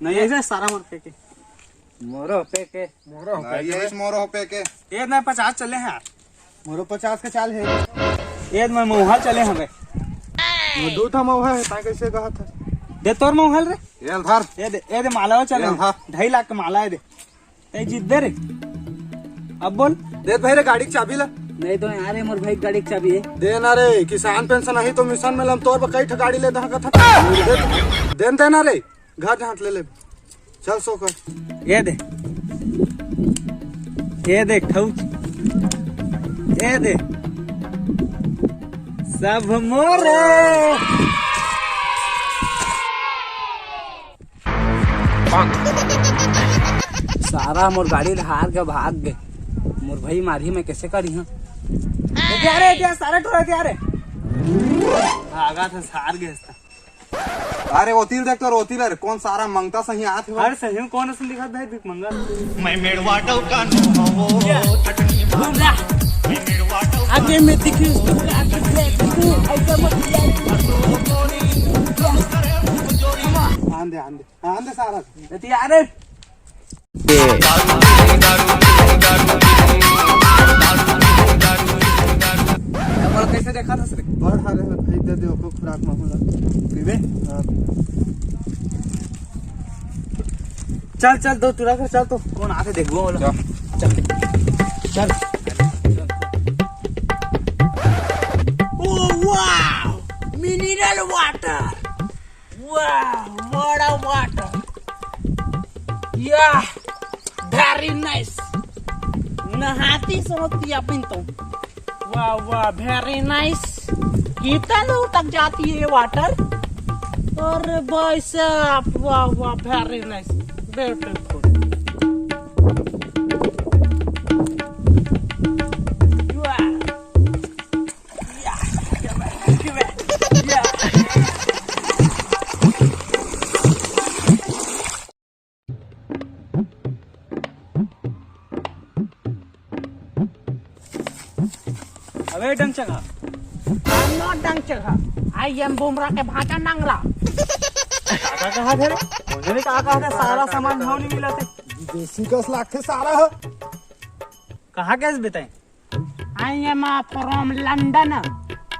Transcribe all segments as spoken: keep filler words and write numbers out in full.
नहीं, ऐसे सारा मोर पे के। मोरो पे के। मोरो पे नहीं, के। ये इस मोरो पे के। ये ना पचास चले हैं यार। मोरो पचास के चाल है। ये मैं मऊहा चले हवे। वो दू ठा मऊहा है, ताई कैसे कहा था? दे तोर मऊहा रे। ये धर। ये दे, ये दे माला चले ये हैं। धर। ढाई लाख के माला है दे। ए, जीत दे रे। अब बोल। दे भाई रे, गाड़ी के चाबी ला। नहीं तो यार, ये मोर भाई के गाड़ी के चाबी है। दे ना रे, किसान पेंशन नहीं तो मिशन में हम तोर पर कई ठो गाड़ी ले दहा कथा। दे, दे, दे ना रे, घर जहाँ ले ले। चल सो कर। ये दे, ये दे ठौच, ये दे, सब मोरे। सारा मोर गाड़ी ल हार के भाग गे। मोर भाई मारही, मैं कैसे करी हाँ? ए, क्या रे, क्या सारा टोरा क्या रे? भागा था, हार गए था। अरे ओतिल देख तो, ओतिल रे, कौन सारा मंगता सही आत है? हर सही कौन असन दिखत भाई भिख मंगा? मैं मेड़वा डौका नो हवो, चटनी मार। आगे में दिखी, आन दे, आन दे। हाँ, आंदे सारा। अरे यार। कैसे देखा था सर? बड़ हारे है भाई, दे दे ओको खुराक में होला। पीबे? हाँ। चल, चल, दो टुरा कर, चल तो। कौन आके देखबो बोला? चल। चल। चल। Oh, wow! Mineral water! Wow, what a water! Yeah, very nice. नहाती सोती अपन तो। वाह, वाह, very nice. कितना दूर तक जाती है ये वाटर? अरे भाई साहब, वाह, वाह, very nice, beautiful. वाह। अबे डंग चंगा। I'm not डंग चंगा। I am बुमराह के भांचा नंगरा। काका कहा थे रे? मुझे भी काका कहा था, सारा सामान भाव नहीं मिला थे। विदेशी कस लागथे सारा ह। कहाँ कैसे बताएं? I am, uh, from London.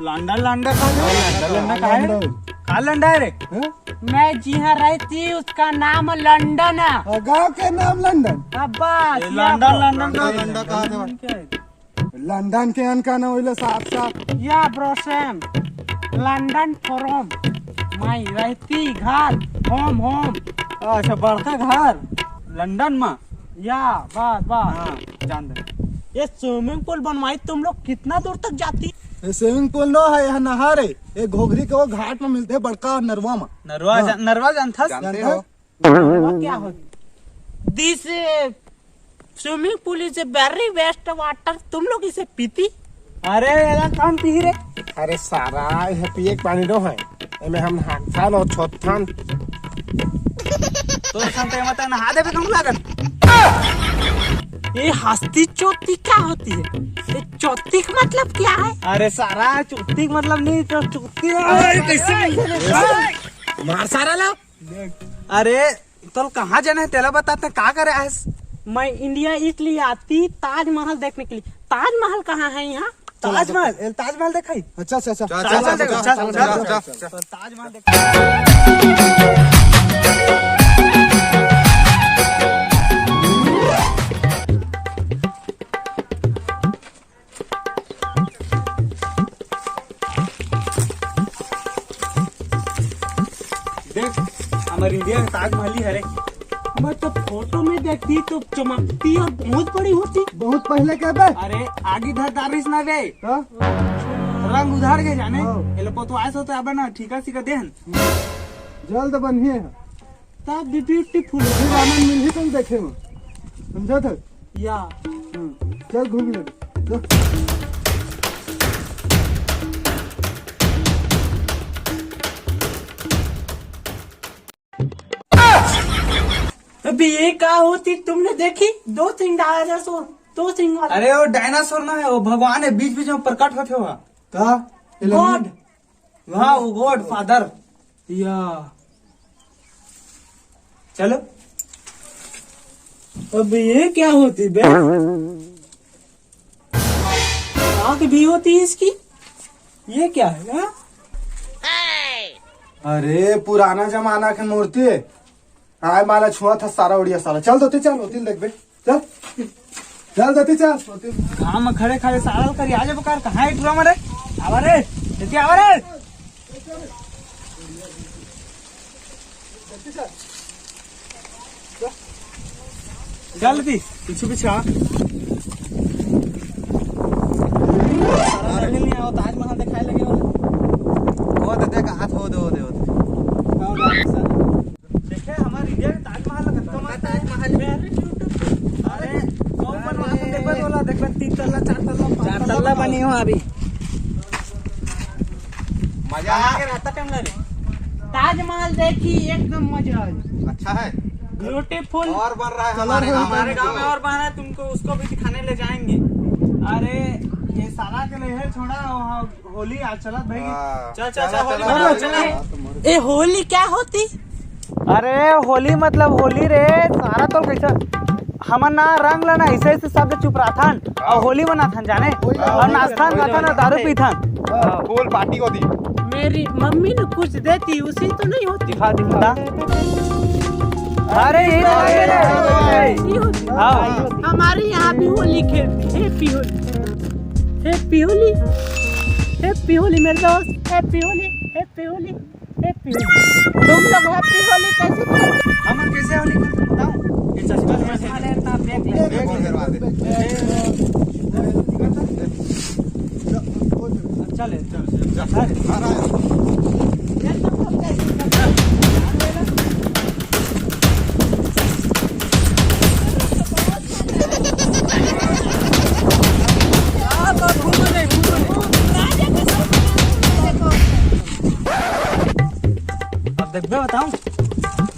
London, London का है? लंदन, लंदन का है? लंदन। का लंदन है रे? हैं? मैं जिहाँ रहती, उसका नाम लंदन है। हाँ, गाँव के नाम लंदन। अब बस, ये ये लंदन, आपको लंदन का लंदन, लंदन कहा था। क्या है? लंदन के अन का ना होइले साफ साफ। या bro, same. London from my रहती घर, home, home. अच्छा, बड़का घर लंदन में। या, बस, बस। हाँ, जान दे। ये swimming pool बनवाई तुम लोग कितना दूर तक जाती? ये swimming pool नो है, यह नहर है। ये घोघरी के वो घाट में मिलते हैं, बड़का नरवा में। नरवा हाँ। जा-, नरवा जानथस? जानते जानते हो? हो? नरवा क्या होती? This, uh, swimming pool is a very waste water. तुम लोग इसे पीती? अरे, एला कौन पी रे? अरे सारा, यह पिए के पानी नो है। एमे हम नहाथन और छोथन। तो संते मत नहा देबे तुम लागत। ये हस्ती चोती क्या होती है? ये चोती का मतलब क्या है? अरे सारा, चोती का मतलब नहीं तो चोती। अरे कैसे? मार सारा ला। अरे, तोल कहाँ जाना है, तेला बता, ते का करे आयस? मैं इंडिया इसलिए आती ताजमहल देखने के लिए। ताजमहल कहाँ है यहाँ? ताजमहल, ए, ताजमहल देखाई। अच्छा, अच्छा, अच्छा। चल, चल, चल, चल, चल, चल, चल, चल, चल, चल। चल, ताजमहल देख। देख, हमर इंडिया के ताजमहल ही हरे। मैं तो फोटो में देखती तो चमकती और बहुत बड़ी होती। बहुत पहले के बे? अरे, आगी धर डारिस ना बे। हाँ? रंग उधर के जाने। हाँ। एले पोतवाए सो तो अब ना ठीका सीखा देहन। जल्द बनिए है। तब भी beautiful है। फिर आनंद मिलही तुम देखे में। समझा था? या। हाँ। चल घूम ले। चल। अभी ये का होती तुमने देखी? दो सिंह डायनासोर, दो सिंह वाला। अरे वो डायनासोर ना है, वो भगवान है, बीच बीच में प्रकट होते हुआ। का? गॉड। हाँ, वो गॉड फादर। या। चलो। अब ये क्या होती बे? आंख भी होती है इसकी? ये क्या है, हाँ? अरे, पुराना जमाना के मूर्ति। आय माला छुआ था सारा उड़िया साला। चल दोती चल, होती देख बे। चल। चल दोती चल, होती। गांव में खड़े खड़े साला करी आ जाबो कर, कहाँ है टुरा मरे? आवा रे, जल्दी आवा रे। चल दी, पीछे पीछे आ। अरे नहीं आओ, ताजमहल दिखाए लगे हो। वो तो देख, हाथ हो दे, हो दे, हो दे। देखे हमारे इंडिया के ताजमहल लगता है। ताजमहल। अरे, कौन बनवा के देखबे बोला, देखबे तीन तल्ला, चार तल्ला, पाँच चार तल्ला तल्ला बनी हो अभी। मजा आ गया। रहता टाइम लगे। ताजमहल देखी, एकदम मजा आ गया। अच्छा है। ब्यूटीफुल। और बन रहा है हमारे गांव में। हमारे गांव में और बन रहा है, तुमको उसको भी दिखाने ले जाएंगे। अरे, ये साला के लिए है, छोड़ा, वहाँ होली आज चलत भाई। हाँ। चल, चल, चल, होली चल, मनाओ, चल। चल। ए, होली क्या होती? अरे, होली मतलब होली रे, सारा तो कैसा, हमन ना रंग ला ना ऐसे ऐसे शब्द चुपराथन और होली मनाथन जाने, और नाचथन, गाथन और दारू पीथन। फुल पार्टी होती। मेरी मम्मी ने कुछ देती, उसी तो नहीं होती। दिखा, दिखा। अरे, ये तो है। नहीं होती। हाँ। हमारे यहाँ भी होली खेलती। Happy Holi, happy Holi, happy Holi मेरे दोस्त, happy Holi, happy Holi, happy Holi. तुम लोग हैप्पी होली कैसे खेलते? हमन कैसे होली खेलते बताओ? ये चश्मा, चश्मा ले, आप देख ले। देखो, करवा दे। चल, चल, चल। अब देखबे बताऊं।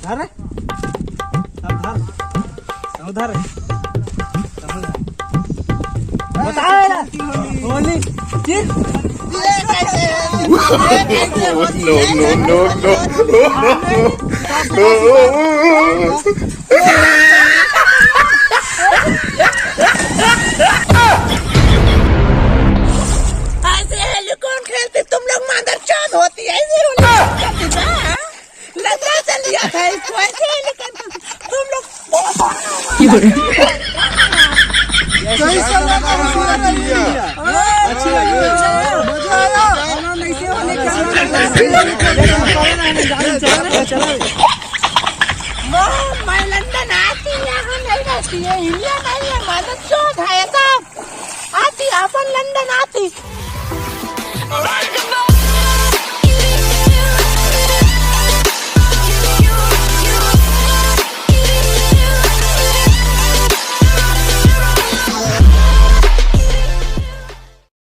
धर रे। अब धर। उधर। बताओ ना। होली। किस? No, no, no, no। ऐसे होली कौन खेलते? तुम लोग मदरचोद होती है, ऐसे होली कौन खेलते थे, हाँ? लंदन से लिया था इसको, ऐसे होली कौन खेलते? तुम लोग कैसा लगा होली? अच्छी लगी? मजा आया? वो मैं लंदन आती, यहाँ नहीं रहती है, इंडिया नहीं है, मदरचोद है।